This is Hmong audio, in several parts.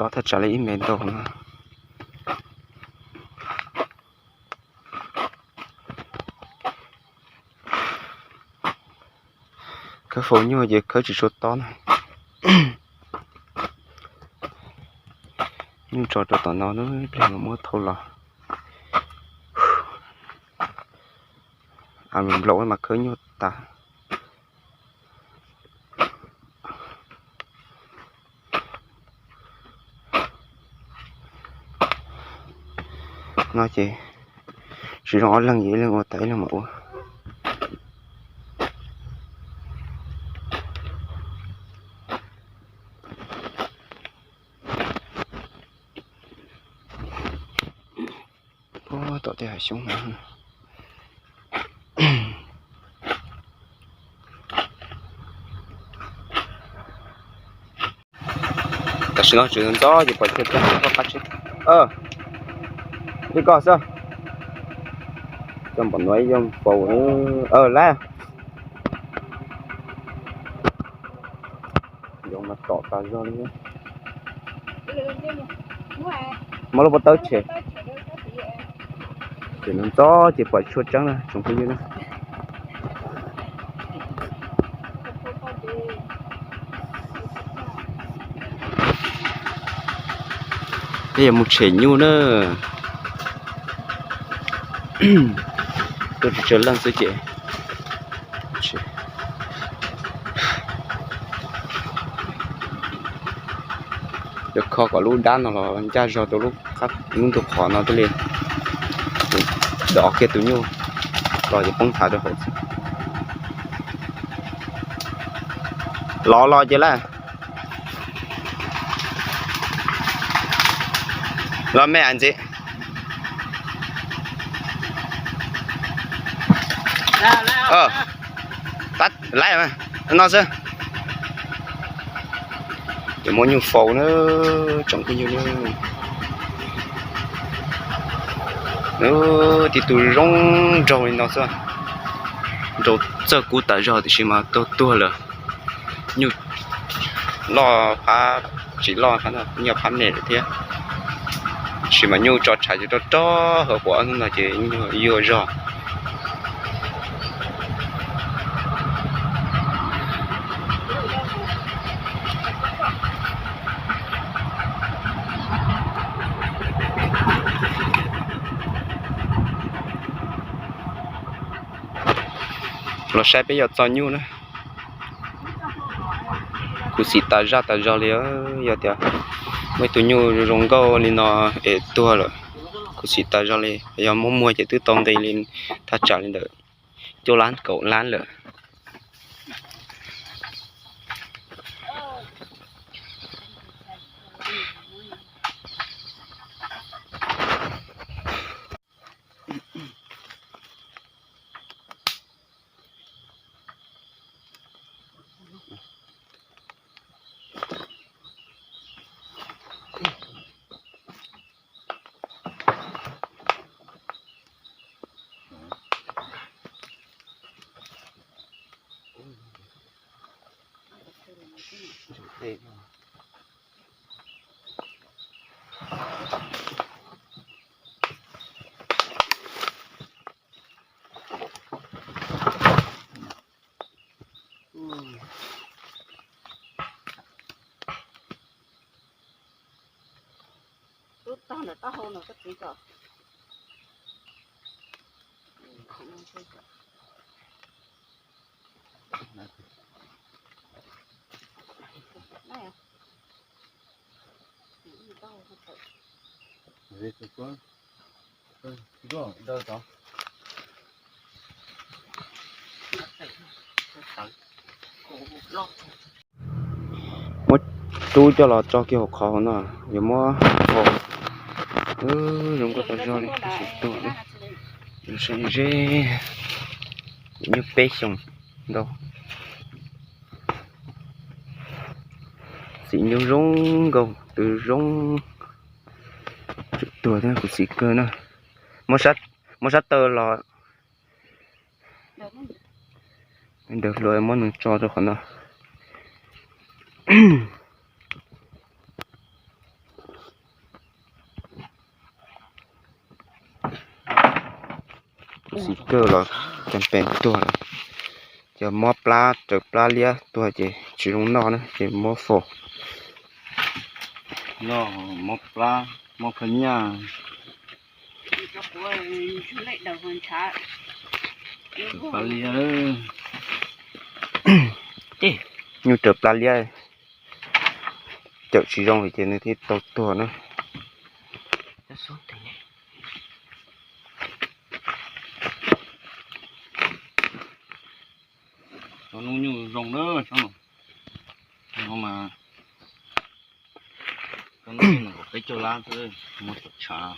tob thaj tsam li ib mev ntau no. Khawb faus nyuj ces khawb tsis tshua tob na. Nyuj tso rau tom no, ib pliag mam muab thau los. Nplaum mas khawb nyuj tas. No ces tsis zoo ob leeg, ib leeg ua tas ib leeg mam ua. Tom tej hav xyoob no. Tam sim no tseem ntxov ces pom tshuaj tseeb koj qab tsheb. Li koj xwb. Coj npam nuav yog faus lawm. Yoov mas tom tas zog li. Muab lub pob tawb tshem. Ces no ntxov ces pom tshuaj tseeb na tsoom phooj ywg na. Peb yuav mus tshem nyuj na. Tuaj tsis tsawg leej xwb ces yuav kho kom lub dab no los ncaj zog rau lub qab lub ntug qhov no thiaj li dov kiag tus nyuj los ces poob thav rau hauv xwb. Los los ces lawm. Los me ntxiv. Tab lawm no xwb. Ces muab nyuj faus na, tsoom phooj ywg na. Tib tug zoo nraug li no xwb, nraug txawj kub tas zog tiam sis mas tuag tuag lawm. Nyuj loj phab, tsis loj phab, nyuaj phab me lawm thiab. Tiam sis mas nyuj tso tshav ces rog rog hauv quav hnub no ces nyuj yuag zog. Los saib peb yuav txog nyuj na. Khuv xim tas zaj tas zog li, yog tias muaj ib tug nyuj zoo nkauj li no es tuag lawm, khuv xim tas zog li, yog muab muag ces twb tau nqi li thaj tsam li ntawm cuaj lab kaum lab lawm. Tub tog ntawm taub hau no koj txiv kom. Muab tub coj los tso kiag hauv qhov hauv no, yuav muab faus. Zoo nkauj tas zog li, tsis tuag li. Zoo sab ze, nyuj peb xyoos ntau. Txiv nyuj zoo nkauj, tw zoo. Tseem tuag thiab, khuv xim kawg na. Muab sab taw los ntawd hluas, muab nws tso rau qhov no. kawg los cas pes tuag lawm. Ces mob plab raws plab liab tuag ces tsis zoo noj na ces muab faus. Noj mob plab mob phab nyaj. Plab liab, nyuj raws plab liab, cawm tsis zoo ces nws thiaj tau tuag na. Cov hnub nyoog zoo na, no mas, cov hnub nyoog nees nkaum peb caug lab xwb, muab tshav.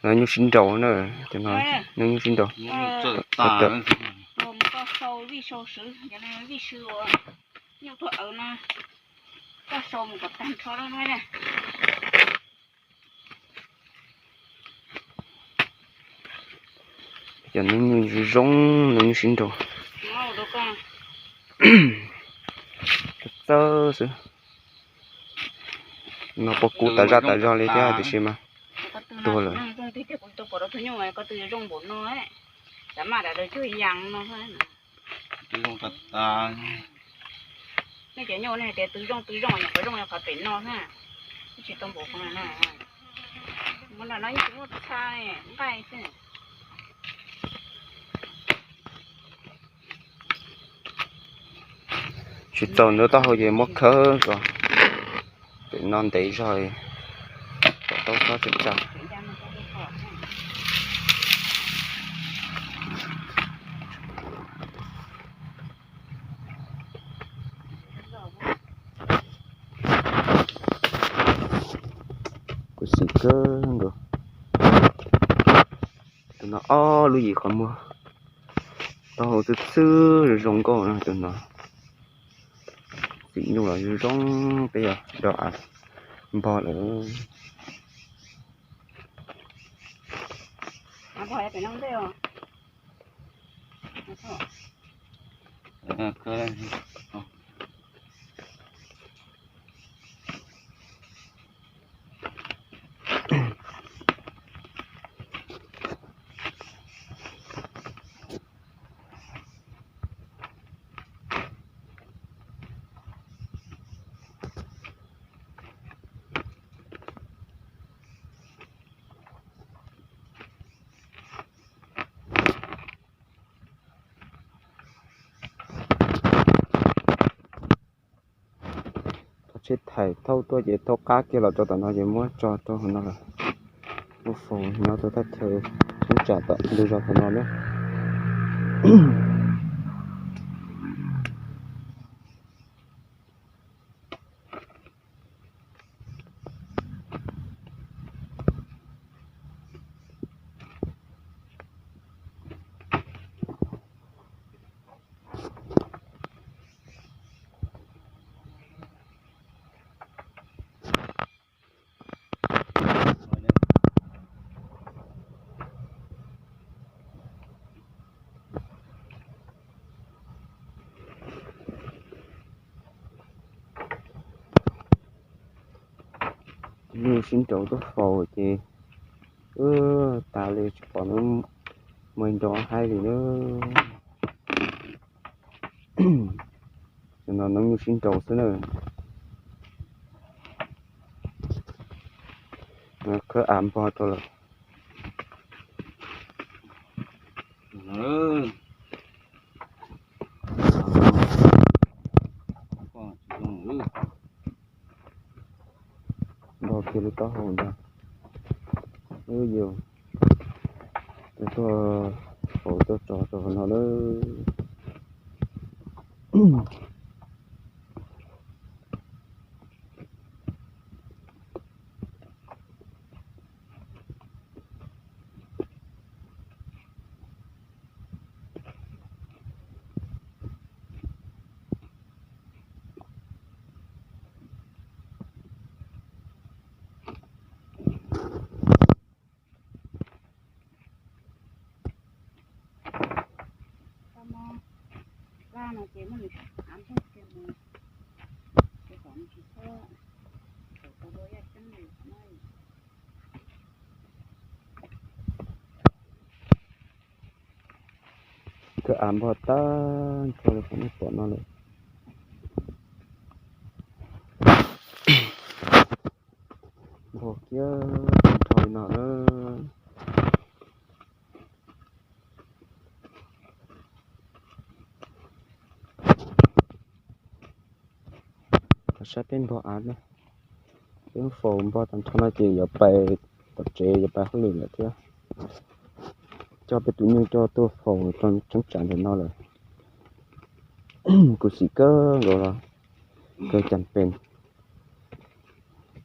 No nyuj sib nraus na, cov no nyuj sib nraus. Txawm tas, koj sau vij sau sw, vij sw uas nyuj tuag awv no, koj sau mus kom tag nrho na. Cov hnub nyoog zoo, hnub nyoog sib nraus. Txawj xwb. No puas kub tas zaj tas zog li thiab tiam sis mas tuag lawm. Nej cov nyuj nej hais tias twb zoo twb zoo, nyuam qhuav zoo yog qhov pem no na, twb tsis tau npaum qhov no na. Muab nram no yeej tsis muaj txha, nqaij xwb. Tsis txaus ntawd taub hau ces muab khawb kom pem no ntev zog, kom tau txhob tsa tsa. Kuv xim kawg nkaus. Tus no ob lub yim qhov muag, taub hau txwj txwj zoo zoo nkauj no tus no. Txim nyuj los zoo zoo, peb yog do av npog lawm. Thauj tsheb thaij thauj tuaj ces thauj qab kiag los rau tom no ces muab tso rau hauv no lawm. Muab faus nyob rau thaj chaw thoob tsam tom ntug zos tom no na. Nyuj sib nraus tuaj faus ces, wb tas li tsis pom nws mus nrov haib li na. No hnub nyoog sib nraus xwb na. Khawb av npog rau lawm. Npog kiag lub taub hau ntag. Wb yuav tuaj faus tuaj tso rau hauv no lawm. Koj muab plab no ces muab nws av npog kiag mus, ces kom nws tsis txhob tawm tau dua yaj ceeb li qhov no. Av npog tag nrho li qhov nej pom no lawm. Npog kiag nrho li no na. Saib peb npog av na. Peb faus npog tag nrho no ces yuav pais tom tsev, yuav pais hauj lwm lawm thiab. Coj peb tus nyuj coj tuaj faus rau cheeb tsam ntawm no lawm. Kuv xim kawg nkaus los kawg cas pes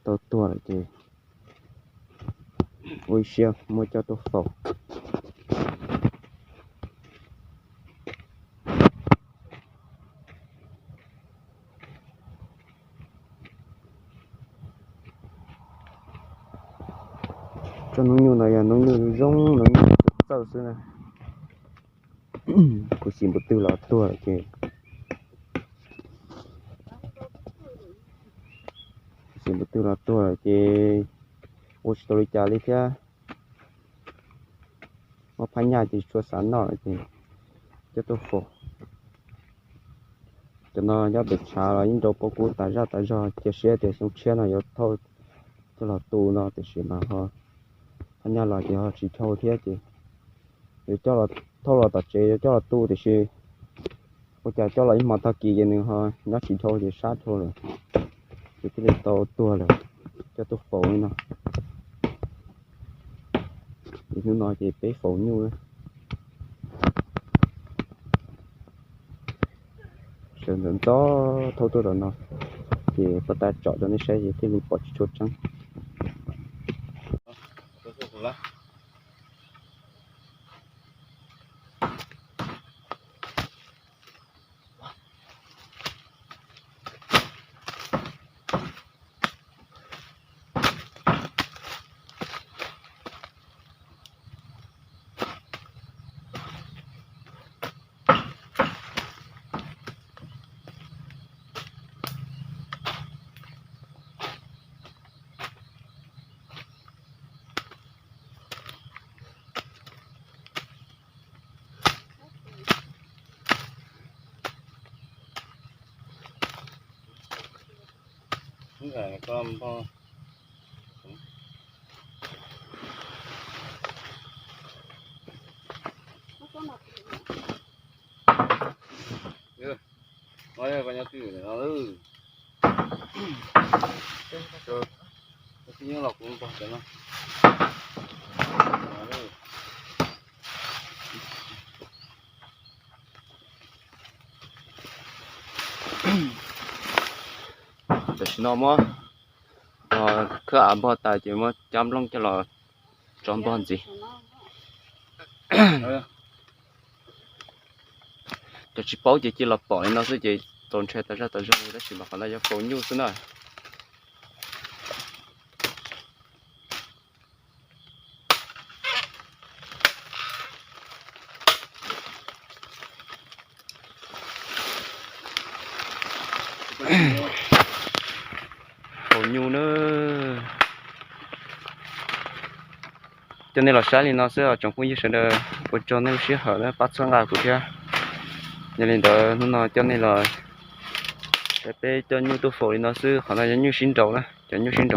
tau tuag lawm ces ua ib siab muab coj tuaj faus. Tsob noob nyuj no yog noob nyuj zoo, noob nyuj txawj xwb na. Kuv xim npum twg los tuag lawm ces, kuv xim npum twg los tuag lawm ces ua tsis tau li cas li thiab. Muab phab nyaj ces tsis tshua xav noj lawm ces coj tuaj faus. Cov no nyob pem tshav los yeej nrau pob kub tas zaj tas zog, cia siab tias xyoo tshiab no yuav thauj coj los tu no tiam sis mas ho phab nyaj los ces ho tsis dhau thiab ces yuav coj los, thauj los tom tsev yuav coj los tu tiam sis ua cas coj los ib hmo tag kis ces nws ho nyob tsis dhau ces sab dhau lawm, ces thiaj li tau tuag lawm, coj tuaj faus li no. Ces hnub no ces peb faus nyuj na. Sawv ntxov ntxov thauj tuaj tom no ces pab tab tsom rau nej saib ces thiaj li pom tsis tshua tseeb. Tam sim no muab khawb av npog tas ces muab cab nplooj coj los tso npog ntxiv. Cov tsis paub ces cia los pom li no xwb ces txaus ntshai tas zaj tas zog li tab sis mas qhov no yog faus nyuj xwb na. Faus nyuj na. Coj nej los saib li no xwb os tsoom phooj ywg sawv daws, ua tsaug nej lub sij hawm pab txhawb nqa kuv thiab. Yog li ntawd hnub no coj nej los saib peb coj nyuj tuaj faus li no xwb, qhov no yog nyuj sib nraus na, cov nyuj sib nraus.